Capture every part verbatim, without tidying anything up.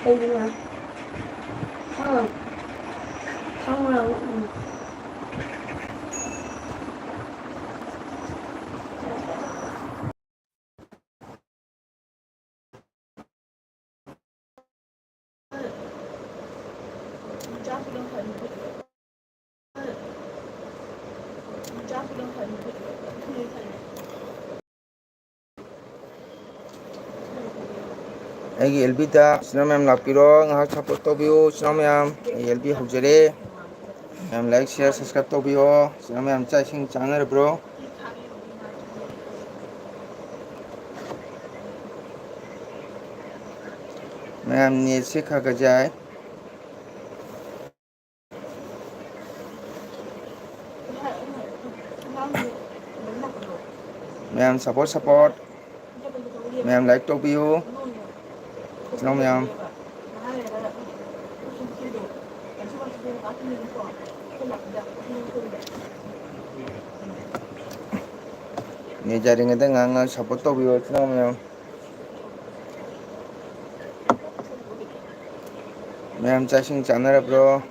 ꯀꯩꯒꯤꯅꯣ? ꯈꯪꯉꯣꯏ꯫ ꯈꯪꯉꯣꯏ꯫ ꯎꯝ꯫ ꯑꯩꯒꯤ ꯑꯦꯜ ꯕꯤꯗ ꯏꯆꯤꯟ ꯏꯅꯥꯎ ꯃꯌꯥꯝ ꯂꯥꯛꯄꯤꯔꯣ, ꯉꯥꯏꯍꯥꯛ ꯁꯞꯄꯣꯔꯠ ꯇꯧꯕꯤꯌꯨ ꯏꯆꯤꯟ ꯏꯅꯥꯎ ꯃꯌꯥꯝ꯫ ꯑꯩ ꯑꯦꯜ ꯕꯤ ꯍꯧꯖꯔꯦ꯫ ꯃꯌꯥꯝ ꯂꯥꯏꯛ, ꯁꯤꯌꯔ, ꯁꯕꯁꯀ꯭ꯔꯥꯏꯕ ꯇꯧꯕꯤꯌꯣ꯫ ꯏꯆꯤꯟ ꯏꯅꯥꯎ ꯃꯌꯥꯝ ꯆꯥꯛ ꯏꯁꯤꯡ ꯆꯥꯅꯔꯕ꯭ꯔꯣ? ꯃꯌꯥꯝ ꯅꯦꯠꯁꯦ ꯈꯔ ꯈꯔ ꯌꯥꯏ꯫ ꯃꯌꯥꯝ ꯁꯞꯄꯣꯔꯠ, ꯁꯞꯄꯣꯔꯠ꯫ ꯃꯌꯥꯝ ꯂꯥꯏꯛ ꯇꯧꯕꯤꯌꯨ꯫ ꯏꯆꯤꯟ ꯏꯅꯥꯎ ꯃꯌꯥꯝ꯫ ꯅꯦꯠ ꯌꯥꯔꯤꯉꯩꯗ ꯉꯥꯏꯍꯥꯛ ꯉꯥꯏꯍꯥꯛ ꯁꯞꯄꯣꯔꯠ ꯇꯧꯕꯤꯌꯨ ꯏꯆꯤꯟ ꯏꯅꯥꯎ ꯃꯌꯥꯝ꯫ ꯃꯌꯥꯝ ꯆꯥꯛ ꯏꯁꯤꯡ ꯆꯥꯅꯔꯕ꯭ꯔꯣ?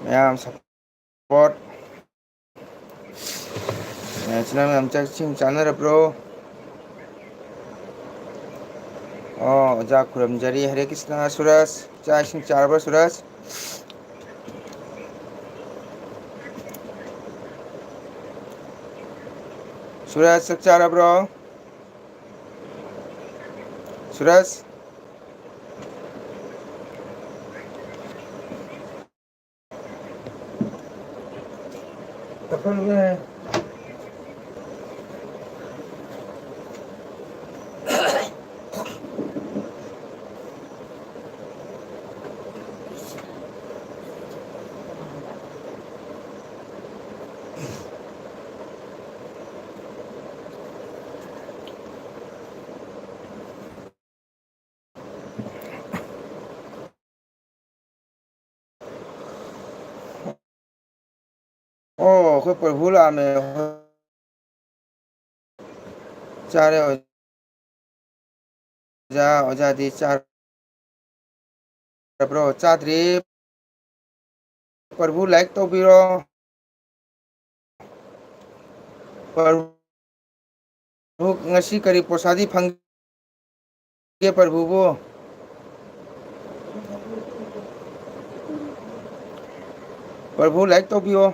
ꯃꯌꯥꯝ ꯁꯞꯄꯣꯔꯠ꯫ ꯃꯌꯥꯝ ꯏꯆꯤꯟ ꯏꯅꯥꯎ ꯃꯌꯥꯝ ꯆꯥꯛ ꯏꯁꯤꯡ ꯆꯥꯅꯔꯕ꯭ꯔꯣ? ꯑꯣ, ꯑꯣꯖꯥ ꯈꯨꯔꯨꯝꯖꯔꯤ꯫ ꯍꯔꯦ ꯀ꯭ꯔꯤꯁꯅ꯫ ꯁꯨꯔꯖ, ꯆꯥꯛ ꯏꯁꯤꯡ ꯆꯥꯔꯕ꯭ꯔꯣ ꯁꯨꯔꯖ? ꯁꯨꯔꯖ, ꯆꯥꯛ ꯆꯥꯔꯕ꯭ꯔꯣ? ꯁꯨꯔꯖ? ꯑꯣ, ꯑꯩꯈꯣꯏ ꯄ꯭ꯔꯚꯨ ꯂꯥꯛꯑꯝꯃꯦ꯫ ꯆꯥꯔꯦ ꯑꯣꯖꯥ, ꯑꯣꯖꯥꯗꯤ ꯆꯥꯔꯕ꯭ꯔꯣ? ꯆꯥꯗ꯭ꯔꯤ꯫ ꯄ꯭ꯔꯚꯨ like ꯇꯧꯕꯤꯔꯣ꯫ ꯄ꯭ꯔꯚꯨ ꯉꯁꯤ ꯀꯔꯤ ꯄ꯭ꯔꯁꯥꯗꯤ ꯐꯪꯒꯦ ꯄ꯭ꯔꯚꯨꯕꯨ? ꯄ꯭ꯔꯚꯨ like ꯇꯧꯕꯤꯌꯣ꯫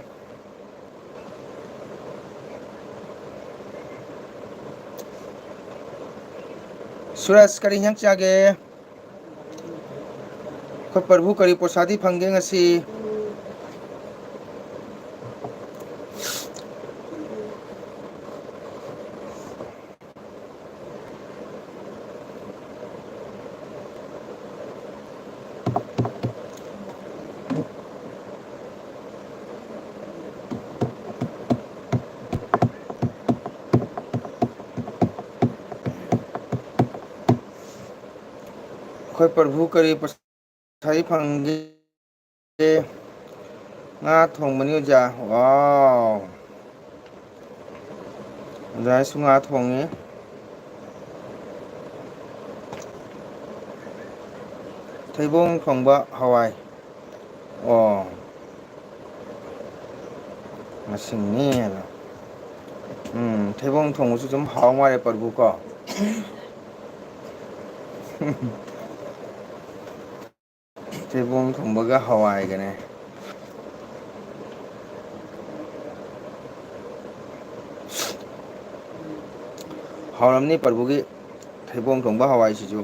ꯁꯨꯔꯖ, ꯀꯔꯤ ꯏꯟꯖꯥꯡ ꯆꯥꯒꯦ? ꯑꯩꯈꯣꯏ ꯄ꯭ꯔꯚꯨ ꯀꯔꯤ ꯄ꯭ꯔꯁꯥꯗꯤ ꯐꯪꯒꯦ ꯉꯁꯤ? ꯑꯩꯈꯣꯏ ꯄ꯭ꯔꯚꯨ ꯀꯔꯤ ꯄ꯭ꯔꯁꯥꯗꯤ ꯐꯪꯒꯦ? ꯉꯥ ꯊꯣꯡꯕꯅꯤ ꯑꯣꯖꯥ꯫ Wow! ꯑꯣꯖꯥꯁꯨ ꯉꯥ ꯊꯣꯡꯉꯤ꯫ ꯊꯩꯕꯣꯡ ꯊꯣꯡꯕ ꯍꯋꯥꯏ꯫ ꯑꯣ꯫ ꯃꯁꯤꯡꯅꯤ ꯑꯗꯣ꯫ ꯎꯝ, ꯊꯩꯕꯣꯡ ꯊꯣꯡꯕꯁꯨ ꯑꯗꯨꯝ ꯍꯥꯎ ꯃꯥꯜꯂꯦ ꯄ꯭ꯔꯚꯨ ꯀꯣ꯫ ꯊꯩꯕꯣꯡ ꯊꯣꯡꯕꯒ ꯍꯋꯥꯏꯒꯅꯦ꯫ ꯍꯥꯎꯔꯝꯅꯤ ꯄ꯭ꯔꯚꯨꯒꯤ ꯊꯩꯕꯣꯡ ꯊꯣꯡꯕ ꯍꯋꯥꯏꯁꯤꯁꯨ꯫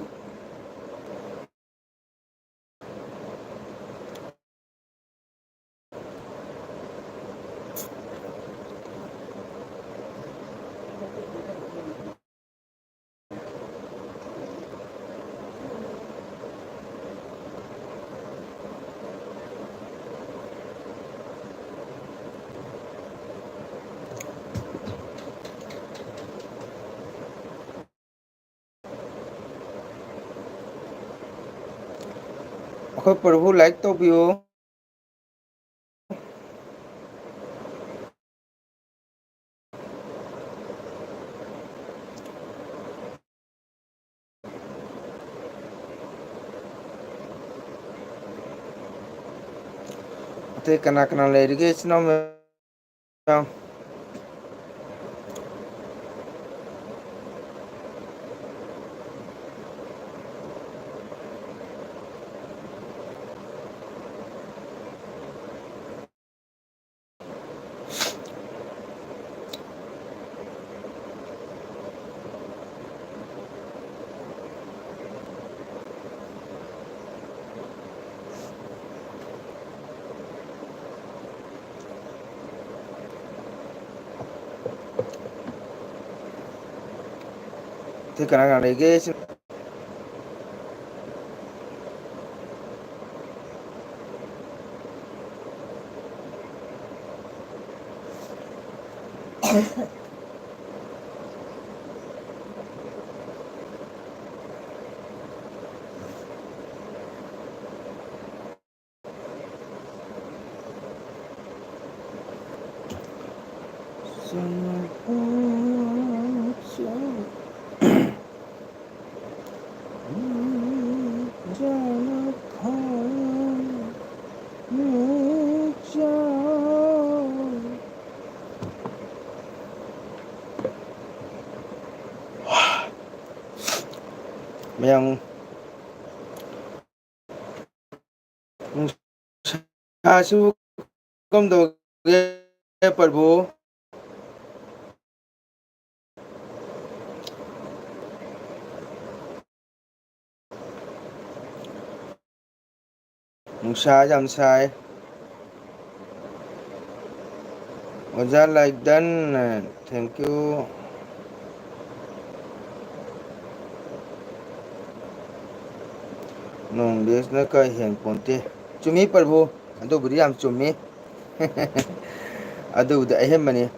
ꯑꯩꯈꯣꯏ ꯄ꯭ꯔꯚꯨ like ꯇꯧꯕꯤꯌꯨ꯫ ꯑꯇꯩ ꯀꯅꯥ ꯀꯅꯥ ꯂꯩꯔꯤꯒꯦ, ꯏꯆꯤꯟ ꯏꯅꯥꯎ ꯃꯌꯥꯝ? ꯑꯇꯩ ꯀꯅꯥ ꯀꯅꯥ ꯂꯩꯒꯦ? ꯃꯌꯥꯝ, ꯅꯨꯡꯁꯥꯁꯤꯕꯨ ꯀꯝꯗꯧꯒꯦ, ꯄ꯭ꯔꯚꯨ? ꯅꯨꯡꯁꯥ ꯌꯥꯝ ꯁꯥꯏ꯫ ꯑꯣꯖꯥ ꯂꯥꯏꯗꯟ, thank you꯫ ꯅꯣꯡ ꯕꯦꯁꯅ ꯀꯥ ꯍꯦꯟ ꯄꯣꯟꯇꯦ꯫ ꯆꯨꯝꯃꯤ ꯄ꯭ꯔꯚꯨ, ꯑꯗꯨꯕꯨꯗꯤ ꯌꯥꯝ ꯆꯨꯝꯃꯤ꯫ ꯑꯗꯨꯕꯨꯗꯤ ꯑꯍꯦꯟꯕꯅꯤ꯫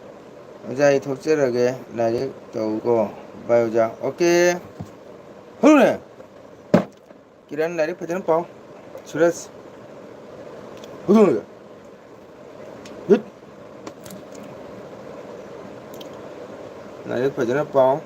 ꯑꯣꯖꯥ, ꯑꯩ ꯊꯣꯛꯆꯔꯒꯦ, ꯂꯥꯏꯔꯤꯛ ꯇꯧꯀꯣ꯫ Bye ꯑꯣꯖꯥ꯫ Okay꯫ ꯍꯧꯔꯦ꯫ ꯀꯤꯔꯟ, ꯂꯥꯏꯔꯤꯛ ꯐꯖꯅ ꯄꯥꯎ꯫ ꯁꯨꯔꯖ, ꯍꯨꯗꯨꯡꯗ꯫ ꯍꯨꯠ꯫ ꯂꯥꯏꯔꯤꯛ ꯐꯖꯅ ꯄꯥꯎ꯫